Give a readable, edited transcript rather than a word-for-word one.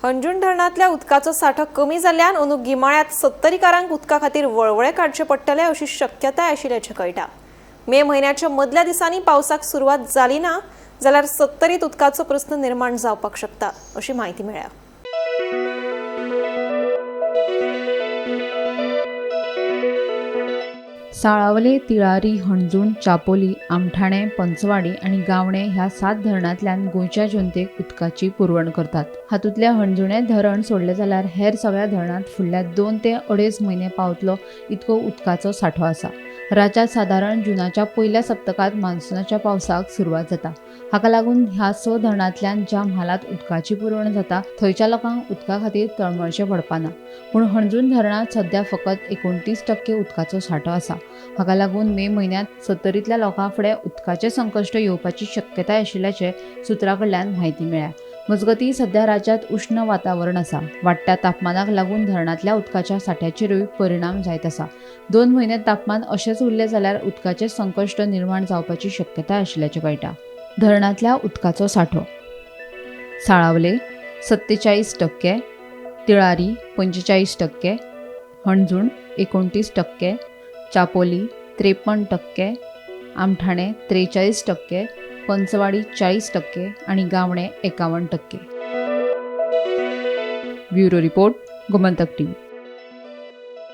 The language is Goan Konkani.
हणजूण धरणांतल्या उदकाचो सांठो कमी जाल्ल्यान अंदू गिमाळ्यांत सत्तरीकारांक उदका खातीर वळवळे काडचे पडटले अशी शक्यताय आशिल्ल्याचें कळटा. मे म्हयन्याच्या मदल्या दिसांनी पावसाक सुरवात जाली ना जाल्यार सत्तरीत उदकाचो प्रस्न निर्माण जावपाक शकता अशी म्हायती मेळ्ळ्या. साळावले, तिळारी, हणजूण, चापोली, आमठाणे, पंचवाडी आनी गावणे ह्या 7 धरणांतल्यान गोंयच्या जनतेक उदकाची पुरवण करतात. हातूंतल्या हणजुणें धरण सोडलें जाल्यार हेर सगळ्या धरणांत फुडल्या 2 ते 2.5 म्हयने पावतलो इतको उदकाचो सांठो आसा. राज्यांत सादारण जुनाच्या पयल्या सप्तकांत मान्सुनाच्या पावसाक सुरवात जाता. हाका लागून ह्या 6 धरणांतल्यान ज्या म्हालांत उदकाची पुरवण जाता थंयच्या लोकांक उदका खातीर तळमळचें पडपाना. पूण हणजूण धरणांत सध्या फकत 29% उदकाचो सांठो आसा. हाका लागून मे म्हयन्यांत सत्तरींतल्या लोकां फुडें उदकाचें संकश्ट येवपाची शक्यताय आशिल्ल्याचें सुत्रां कडल्यान म्हायती मेळ्ळ्या. मजगतीं सध्या राज्यांत उश्ण वातावरण आसा. वाडट्या तापमानाक लागून धरणांतल्या उदकाच्या सांठ्याचेरूय परिणाम जायत आसा. 2 म्हयने तापमान अशेंच उरलें जाल्यार उदकाचें संकश्ट निर्माण जावपाची शक्यताय आशिल्ल्याचें कळटा. धरणांतल्या उदकाचो सांठो साळावले 47%, तिळारी 45%, हणजूण 29%, चापोली 53%, आमठाणे 43%, पंचवाडी 40% आनी गावणे 51%. Bureau report, Gomantak TV.